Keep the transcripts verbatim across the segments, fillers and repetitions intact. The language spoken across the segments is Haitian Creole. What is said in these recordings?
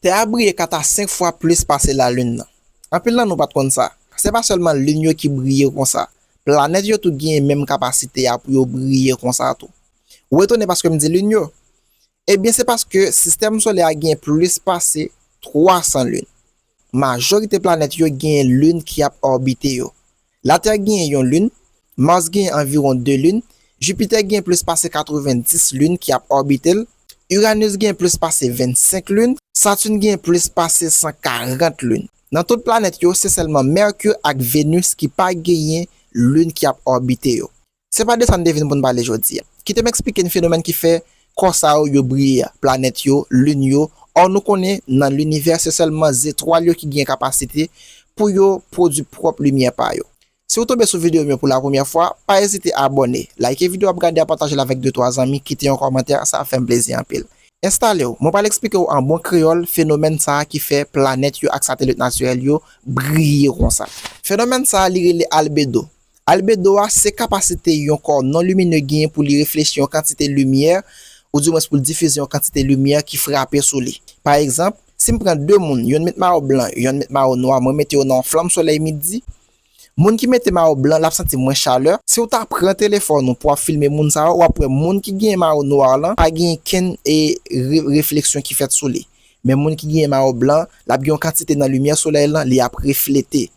Tè a briye kat a senk fwa plis pase Lalin nan. Anpil nan nou pa t konn sa. Se pa sèlman Lin yo ki briye konsa. Planèt yo tou genyen menm kapasite a pou yo briye konsa tou. Ou etone paske m di Lin yo? Ebyen, se paske sistèm solè a genyen plis pase twa san lin. Majorite planèt yo genyen lin ki ap òbite yo. Latè genyen yon lin, Mars genyen anviwon de lin, Jipitè genyen plis pase katrevenndis lin ki ap òbite l, Iranus genyen plis pase vennsenk lin, Saturn genyen plis pase san karant lin. Nan tout planèt yo, se sèlman Mercure ak Venus ki pa genyen lin ki ap òbite yo. Se pa de sa n te vin pou n pale jodi a. Kite m eksplike n fenomèn ki fè kò sa yo, yo briye a, planèt yo, lin yo. Ò, nou konnen nan linivè se sèlman zetwal yo ki gen kapasite pou yo pwodui pwòp limyè pa yo. Si w tonbe sou videyo m yo pou la premyè fwa, pa ezite abòne, like videyo w ap gade a, pataje l avèk de twa zanmi, kite yon kòmantè, sa ap fè m plezi anpil. Enstale w, mwen pral eksplike w an bon kreyòl fenomèn sa a ki fè planèt yo ak satelit natirèl yo briye konsa. Fenomèn sa a li rele albedo. Albedo a se kapasite yon kò non limine genyen pou li reflechi yon kantite limyè, oudimwens pou l difize yon kantite limyè ki frape sou li. Pa egzanp, si m pran de moun, yonn met mayo blan, yonn met mayo nwa, mwen mete yo nan yon flanm solèy midi, moun ki mete mayo blan, l ap santi mwens chalè. Si w ta pran telefòn ou pou w ap filme moun sa yo, w ap wè moun ki genyen mayo nwa lan pa genyen kenn e re- refleksyon ki fèt sou li. Men moun ki genyen mayo blan, l ap gen yon kantite nan limyè solèy lan, li ap reflete.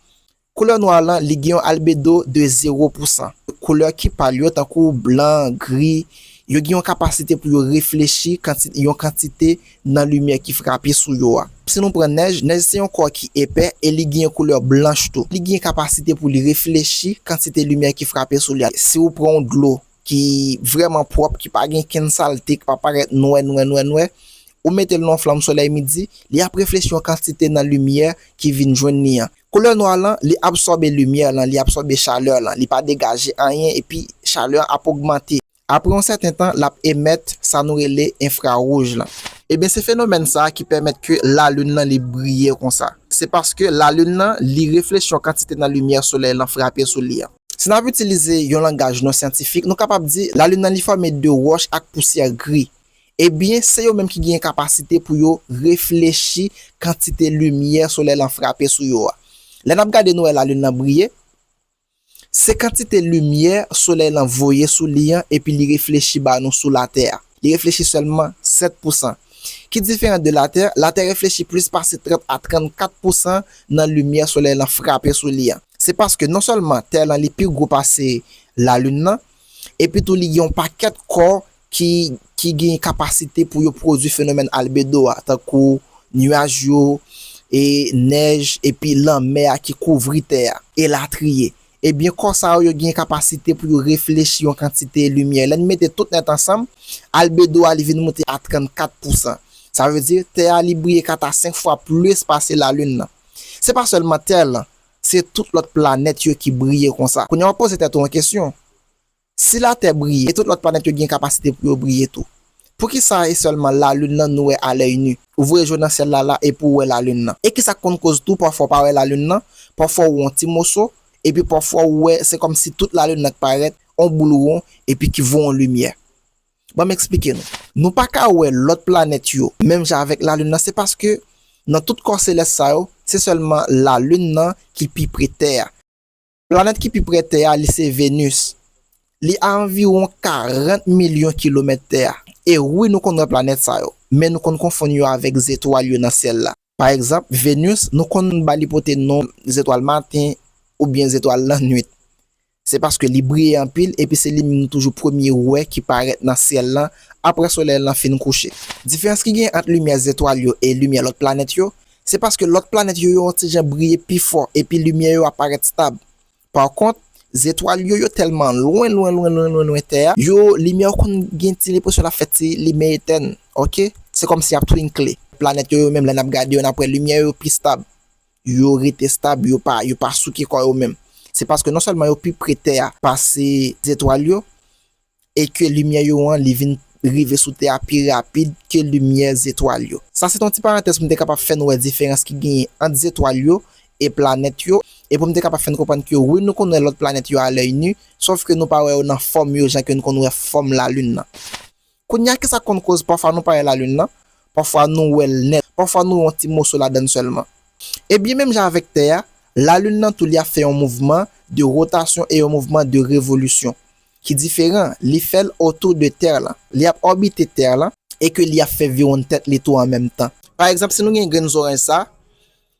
Koulè nwa lan, li gen yon albedo de zewo pousan. Koulè ki pal yo, tankou blan, gri, yo gen yon kapasite pou yo reflechi kanti- yon kantite nan limyè ki frape sou yo a. Si nou pran nèj, nèj se yon kò ki epè e li gen yon koulè blanch tou. Li gen kapasite pou li reflechi kantite limyè ki frape sou li a. Si w pran yon dlo ki vrèman pwòp, ki pa gen kenn salte, ki pa parèt nwè, nwè, nwè, nwè, ou mete l nan yon flanm solèy midi, li ap reflechi yon kantite nan limyè ki vin jwenn li an. Koulè nwa lan, li absòbe limyè lan, li absòbe chalè lan, li pa degaje anyen, epi chalè an ap ogmante. Apre yon sèten tan, l ap emèt sa nou rele enfrawouj lan. Ebyen, se fenomèn sa a ki pèmèt ke lalin nan li briye konsa. Se paske lalin nan, li reflechi yon kantite nan limyè solèy lan frape sou li an. Si n ap itilize yon langaj non syantifik, nou kapab di lalin nan li fòme de wòch ak pousyè gri. Ebyen, se yo menm ki gen kapasite pou yo reflechi kantite limyè solèy lan frape sou yo a. Lè n ap gade, nou wè lalin nan briye, se kantite limyè solèy lan voye sou li an epi li reflechi ba nou sou Latè a. Li reflechi sèlman sèt pousan. Ki diferan de Latè, Latè reflechi plis pase trant a trannkat pousan nan limyè solèy lan frape sou li an. Se paske non sèlman Tè lan li pi gwo pase Lalin nan, epi tou li gen yon pakèt kò ki, ki gen kapasite pou yo pwodui fenomèn albedo a, tankou nyaj yo, e nèj, epi lanmè a ki kouvri Tè a, elatriye. Ebyen, kò sa yo, yo gen kapasite pou yo reflechi yon kantite limyè. Lè n mete tout nèt ansanm, albedo a li vin moute a trannkat pousan. Sa vle di, Tè a li briye kat a senk fwa plis pase Lalin nan. Se pa sèlman Tè lan, se tout lòt planèt yo ki briye konsa. Kounye a w ap poze tèt ou yon kesyon. Si Latè briye, e tout lòt planèt yo gen kapasite pou yo briye tou, poukisa e sèlman Lalin nan nou wè a lèy ni? Ou voye je w nan syèl la la epi w wè Lalin nan. E kisa k konn koz tou pafwa w pa wè Lalin nan? Pafwa w wè yon ti moso, epi pafwa w wè se kòmsi tout Lalin nan k parèt, yon boul won, epi ki voye yon limyè. Ban m eksplike nou. Nou pa ka wè lòt planèt yo menm jan avèk Lalin nan, se paske nan tout kò selès sa yo, se sèlman Lalin nan ki pi pre Tè a. Planèt ki pi pre Tè a, li se Venus. Li a anviwon karant milyon kilomèt Tè a. E wi, nou konn wè planèt sa yo, men nou konn konfonn yo avèk zetwal yo nan syèl la. Pa egzanp, Venus, nou konn ba li pote non zetwal maten oubyen zetwal lannwit. Se paske li briye anpil, epi se li menm nou toujou premye wè ki parèt nan syèl lan apre solèy lan fin kouche. Diferans ki gen ant limyè zetwal yo e limyè lòt planèt yo, se paske lòt planèt yo, yo yon ti jan briye pi fò, epi limyè yo ap parèt stab. Pa kont, zetwal yo, yo tèlman lwen, lwen, lwen, lwen, lwen, lwen Tè a, yo, limyè yo konn gen ti lenpresyon l ap fè ti limyè etèn, oke? Se kòmsi y ap twinkle. Planèt yo, yo menm, lè n ap gade yo, n ap wè limyè yo pi stab. Yo rete stab, yo pa, yo pa souke kò yo menm. Se paske non sèlman yo pi pre Tè a pase zetwal yo, e ke limyè yo an, li vin rive sou Tè a pi rapid ke limyè zetwal yo. Sa se t yon ti parantèz pou m te kapab fè n wè diferans ki genyen ant zetwal yo e planèt yo, e pou m te kapab fè n konprann ke wi, nou konn wè lòt planèt yo a lèy ni, sòf ke nou pa wè yo nan fòm yo jan ke nou konn wè fòm Lalin nan. Kounye a, kisa k konn koz pafwa nou pa wè Lalin nan? Pafwa nou wè l nèt, pafwa nou wè yon ti moso ladan l sèlman. Ebyen, menm jan avèk tè a, lalin nan tou li ap fè yon mouvman de wotasyon e yon mouvman de revolisyon ki diferan. Li fè l otou de tè lan. Li ap òbite tè lan e ke li ap fè viwonn tèt li tou an menm tan. Pa egzanp, si nou gen grenn zoranj sa,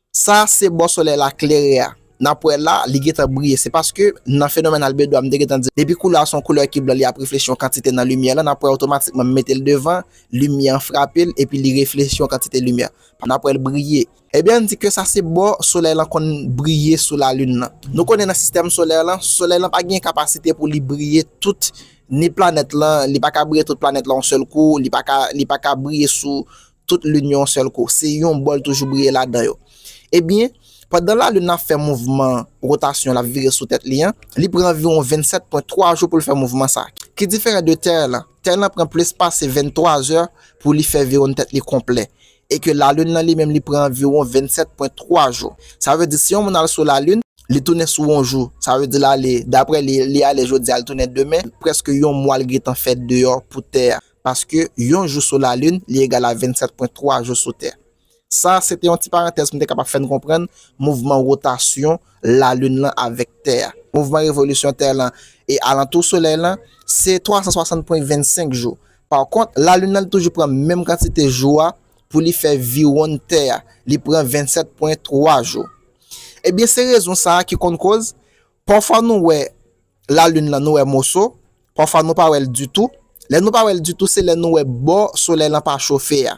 sa se bò solèy la klere a. N ap wè la, li gentan briye. Se paske nan fenomèn albedo a, m te gentan di, depi koulè a se yon koulè ki blan, li ap reflechi yon kantite nan limyè lan, n ap wè otomatikman m mete l devan, limyè an frape l, epi li reflechi yon kantite limyè. N ap wè l briye. Ebyen, ann di ke sa se bò solèy lan konn briye sou lalin nan. Nou konnen nan sistèm solè lan, solèy lan pa gen kapasite pou li briye tout, ni planèt lan, li pa ka briye tout planèt lan yon sèl kou, li pa ka, li pa ka briye sou tout lin yo yon sèl kou. Se yon bò l toujou briye ladan yo. Ebyen, pandan lalin nan ap fè mouvman wotasyon l ap vire sou tèt li an, li pran anviwon vennsèt pwen twa jou pou l fè mouvman sa a, ki diferan de tè lan. Tè lan pran plis pase venntwa zè pou li fè viwonn tèt li konplè. E ke lalin nan li menm li pran anviwon vennsèt pwen twa jou. Sa vle di si yon moun al sou lalin, li tounen sou yon jou. Sa vle di l ale, daprè li, li ale jodi a, li tounen demen, prèske yon mwa l gentan fè deyò pou tè a. Paske yon jou sou lalin, li egal a vennsèt pwen twa jou sou tè. Sa, se te yon ti parantèz pou m te kapab fè n konprann mouvman wotasyon lalin lan avèk tè a. Mouvman revolisyon tè lan e alantou solèy lan, se twa san swasant pwen vennsenk jou. Pa kont, lalin nan li toujou pran menm kantite jou a pou li fè viwonn tè a. Li pran vennsèt pwen twa jou. Ebyen, se rezon sa a ki konn koz, pafwa nou wè lalin lan, nou wè moso, pafwa nou pa wè l ditou. Lè nou pa wè l ditou, se lè nou wè bò solèy lan pa chofe a.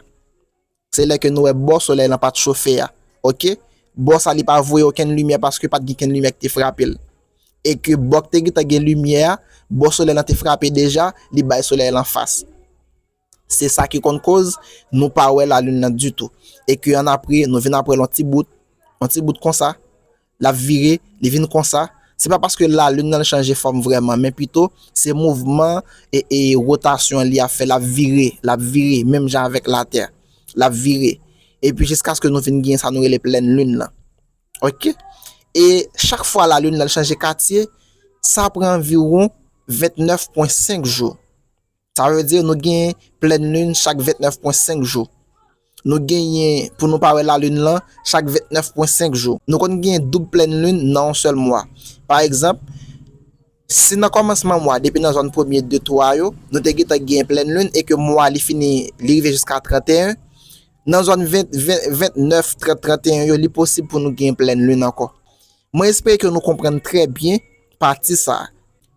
Se lè ke nou wè bò solèy lan pa t chofe a. Oke? Bò sa li pa voye okenn limyè paske pa t gen kenn limyè ki te frape l. E ke bò ki te gentan gen limyè a, bò solèy lan te frape deja, li bay solèy lan fas. Se sa ki konn koz nou pa wè lalin nan ditou. E ke annapre, nou vin ap wè l yon ti bout, yon ti bout konsa, l ap vire, li vin konsa. Se pa paske lalin nan chanje fòm vrèman, men pito se mouvman e, e wotasyon li ap fè, l ap vire, l ap vire, menm jan avèk Latè. L ap vire. Epi jiskaske nou vin gen sa nou rele plèn lin lan. Oke? E chak fwa lalin nan chanje katye, sa pran anviwon vennèf pwen senk jou. Sa vle di nou gen plèn lin chak vennèf pwen senk jou. Nou genyen pou nou pa wè lalin lan chak vennèf pwen senk jou. Nou konn gen doub plèn lin nan yon sèl mwa. Pa egzanp, si nan kòmansman mwa, depi nan zòn premye, de, twa yo, nou te gentan gen plèn lin e ke mwa li fini, li rive jiska trannteyen, nan zòn ven, ven, vennèf, trant, trannteyen yo, li posib pou nou gen plèn lin ankò. Mwen espere ke nou konprann trè byen pati sa a.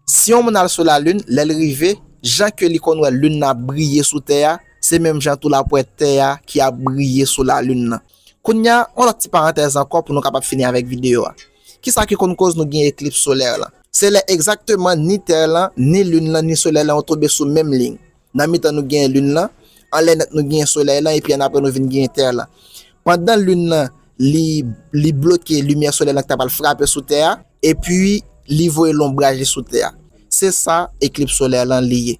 Si yon moun al sou lalin, lè l rive, jan ke li konn wè lin nan ap briye sou tè a, se menm jan tou l ap wè tè a ki ap briye sou lalin nan. Kounye a, yon lòt ti parantèz ankò pou nou kapab fini avèk videyo a. Kisa ki konn koz nou gen eklips solè lan? Se lè egzakteman ni tè lan, ni lin lan, ni solèy lan yo tonbe sou menm liy. Nan mitan nou gen lin lan, anlè nèt nou gen solèy lan, epi annapre nou vin gen tè lan. Pandan lin lan, li, li bloke limyè solèy lan ki ta pral frape sou tè a, epi li voye lonbraj li sou tè a. Se sa eklips solè lan li ye.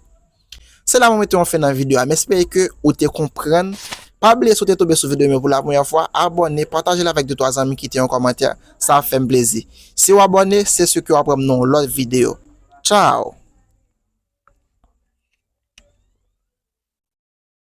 Se la mwen mete yon fen nan videyo a. M espere ke ou te konprann. Pa bliye si w te tonbe sou videyo m yo pou la premyè fwa, abòne, pataje l avèk de twa zanmi, kite yon kòmantè. Sa ap fè m plezi. Si w abòne, se si ke w aprann m nan yon lòt videyo. Tchao!